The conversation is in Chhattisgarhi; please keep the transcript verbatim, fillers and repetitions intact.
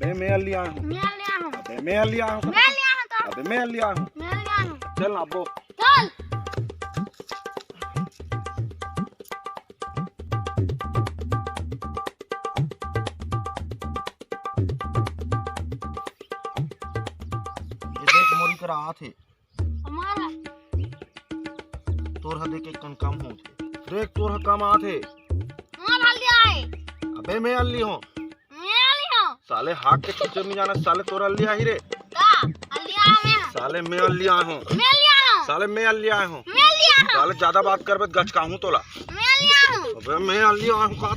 ए, मैं अल्ली आय हूँ। मैं अल्ली आय हूँ। अबे, मैं अल्ली आय हूँ। मैं अल्ली आय हूँ तो। अबे, मैं अल्ली आय हूँ। मैं अल्ली आय हूँ। चल ना, अब्बो। चल। ये देख, मोरी करा आत हे। हमारा। तोर ह देख, एक कन कम होत हे। देख, तोर ह कम आत हे। हाँ, भल दिया है। अबे, मैं अल्ली हूँ। मैं अल्ली हूँ। साले, हाथ के खींचे नहीं जाना, साले, तोर अल्ली आही रे। का? अल्ली आया मैं। साले, मैं अल्ली आय हूँ। मैं अल्ली आया हूँ। साले, मैं अल्ली आय हूँ। मैं अल्ली आया हूँ। साले, ज्यादा बात करबे त गचकाहूँ तोला। मैं अल्ली आया हूँ। अबे, मैं अल्ली आय हूँ, का?